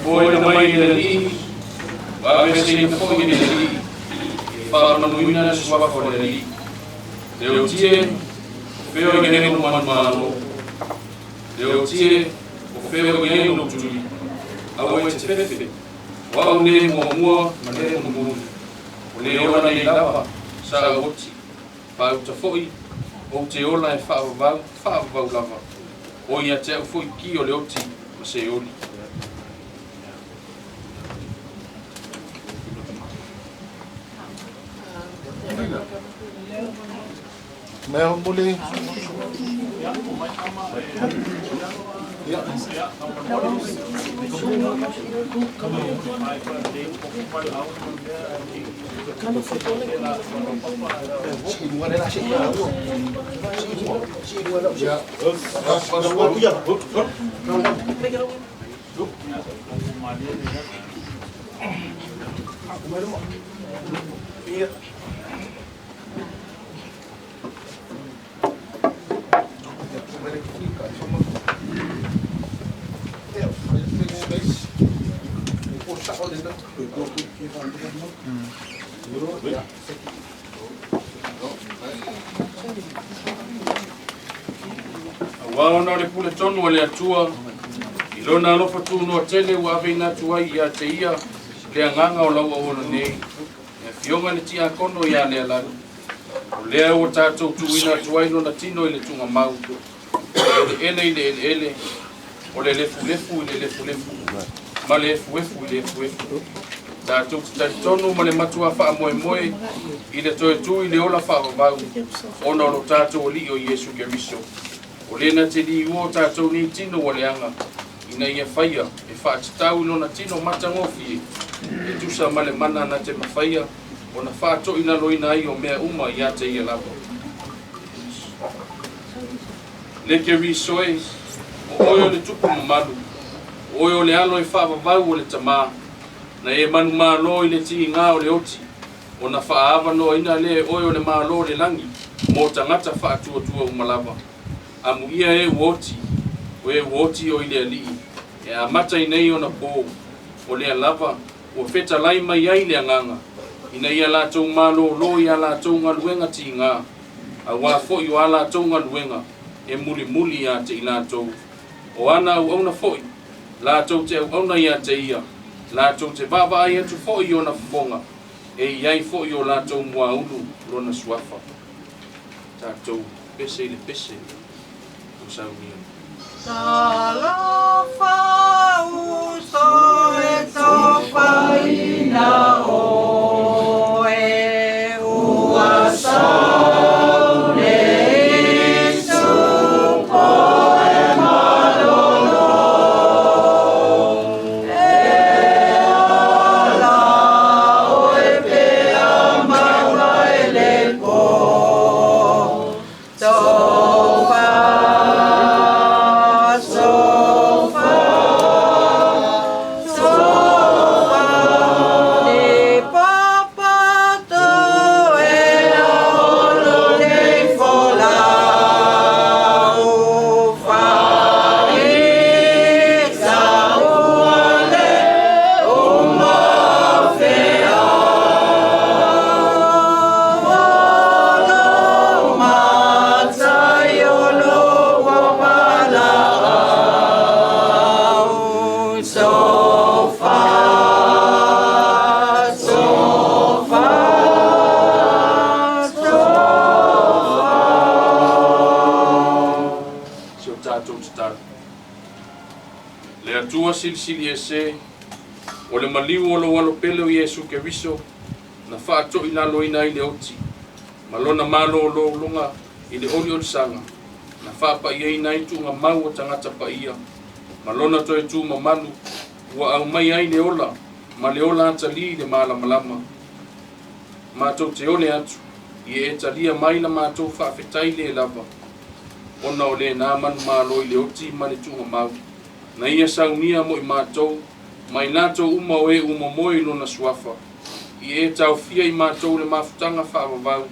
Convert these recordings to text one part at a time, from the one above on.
Foaina mai le Alii, ua aveeseina foi e le Alii, e faamanuina le suafa o le Alii. Le oti e, o fea o i ai lou manumalo? Le oti e, o fea o i ai lou tuli? Aua e te fefe, o au le muamua ma le mulimuli, o le ola nei lava, sa ou oti, faauta foi, ou te ola e faavavau, faavavau lava, o ia te au foi ki o le oti ma se oli. Aua ona o le pule tonu a le Atua, i lona alofa tunoa tele ua aveina atu ai ia te ia le agaga o lau auauna nei, e afioga i le tiakono ia Lealanu. O lea ua tatou tuuina atu ai lona tino i le tugamau, o le eleele i le eleele, o le lefulefu i le lefulefu, ma le efuefu i le efuefu. Tatou te talitonu ma le matua faamoemoe i le toe tu i le ola faavavau, ona o lo tatou Alii o Iesu Keriso. O lena te liua o tatou nei tino ua leaga, ina ia faia e faatatau i lona tino matagofie, e tusa ma le mana na te mafaia, ona faatoilaloina ai o mea uma ia te ia lava. Le Keriso e, o oe o le tupu mamalu, o oe o le alo e faavavau o le tamā, na e manumalo i le tiigā o le oti, ona faaavanoaina lea e oe o le malo o le lagi, mo tagata faatuatua uma lava. Amuia e ua oti, o e ua oti o i le Alii, e amata i nei ona pō, o lea lava ua fetalai mai ai le agaga, ina ia latou malōlō i a latou galuega tigā, auā foi o a latou galuega e mulimuli ia te i latou. O ana auauna foi, latou te auauna ia te ia, latou te vaavaai atu foi i ona fofoga, e i ai foi o latou muaulu lona suafa. Tatou pese i le pese o saunia. Talofa uso e tofaina oe, ua sau le isupo e malolo. E ola oe pea maua e le po. Tofa, sofa, Atua Silisili Ese, o le maliu o lou Alo pele o Iesu Keriso na faatoilaloina ai le oti, ma lona malōlōloga i le oliolisaga na faapa'iaina ai tuugamau o tagata paia, ma lona toe tu mamalu ua aumai ai le ola ma le ola atalī i le malamalama. Matou te ole atu ia e talia mai la matou faafetai lē lava ona o lenā manumalo i le oti ma le tuugamau na ia saunia mo i matou ma i latou uma o e umomoe i lona suafa. Ia e taofia i matou le mafutaga faavavau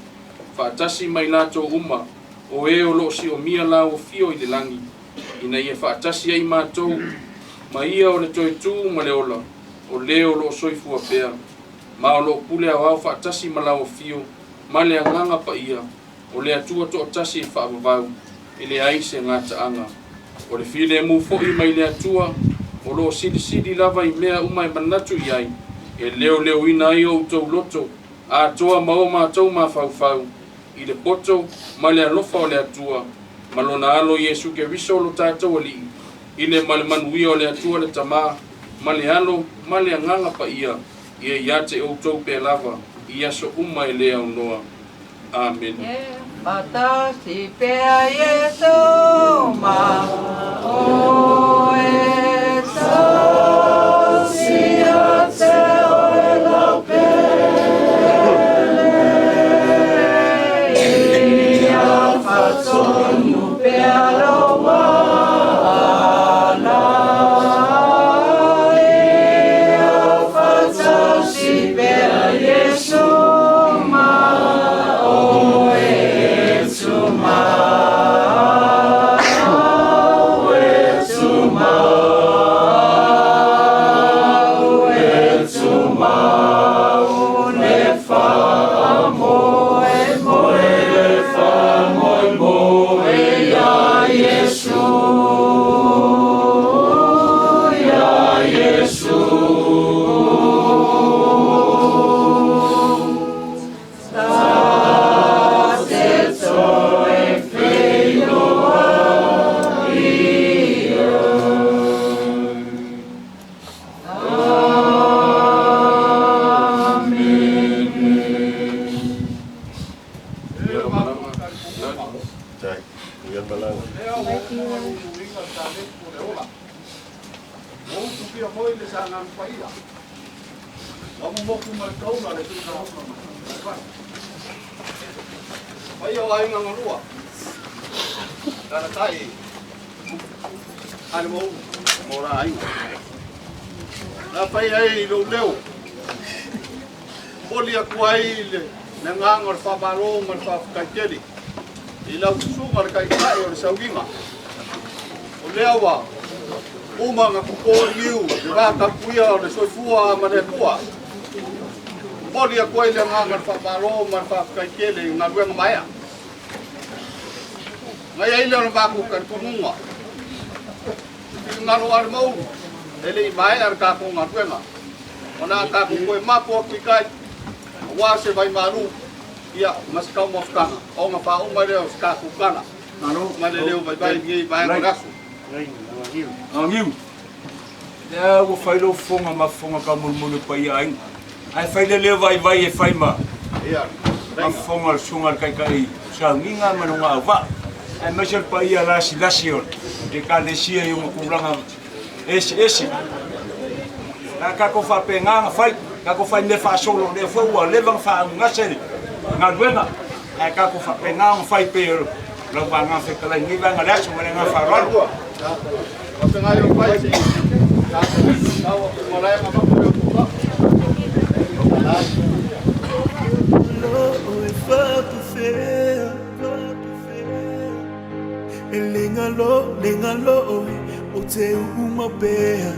faatasi ma i latou uma o e o loo siomia lau afio i le lagi, ina ia faatasi ai matou ma ia o le toe tū ma le ola, o lē o loo soifua pea ma o loo pule aoao faatasi ma lau afio ma le Agaga Paia, o le Atua toatasi e faavavau, e leai se gataaga. O le filemu foi mai le Atua o loo silisili lava i mea uma e manatu i ai, e leoleoina ai outou loto atoa ma o matou mafaufau i le poto ma le alofa o le Atua ma lona Alo Iesu Keriso lo tatou Alii, i le ma le manuia o le Atua le Tamā ma le Alo ma le Agaga Paia, ia ia te outou pea lava i aso uma e lē aunoa. Amene. Faatasi pea Iesu ma oe tausi ia te oe lau pele ia faatonu pea lou ala ia faatasi pea Iesu ma oe e tumau e tumau e tumau le faamoemoe le faamoemoe ia Iesu ia Iesu. Ta te toe feiloai. Amene. Ia malaga. Tai, ia malaga. Lea ua oo ma luluina le talentu o le ola. Ua utufia foi le saganu paia. Ua momoku ma le taula le tuusaoga ma le vai. Paia o aiga galua. Lalatai ale mo mo la aiga. Na fai ai i lou leo. Momoli atu ai le agaga o le faamalo ma le faafetai tele i lau susuga le taitai o le sauiga. O lea ua uma na totō i niu le vatapuia o le soifua ma le Atua. Momoli atu ai le agaga o le faamalo ma le faafetai tele i galuega maea. Na i ai lea o le matou talitonuga. Finagalo a le Maunu, e le i maea le tatou galuega. Ona a tatou toe mapu atu i tai, aua se vaimalu, ia, ma se taumafataga, ona faauma lea o se tatou tala. Ma le leo vaivai i lenei vaega o le aso. Agiu. Lea ua fai lou fofoga ma fofoga taumolimoli o paia aiga. Ae fai le leo vaivai e fai ma ma fofoga o le susuga i le taitai sauniga ma lona auvaa, aemaise o le paia lasilasi o le Ekalesia i ona tulaga eseese. O le a tatou faapena ona fai, tatou fai mea faasolo, o lea foi ua leva ona faaaaogagase le galuega, ae tatou faapena ona fai pei o lau vaega fetalai i lenei vaega o le aso. Ma le agaga faaaloalo. E le galo, le galo oe, o te uu mau pea.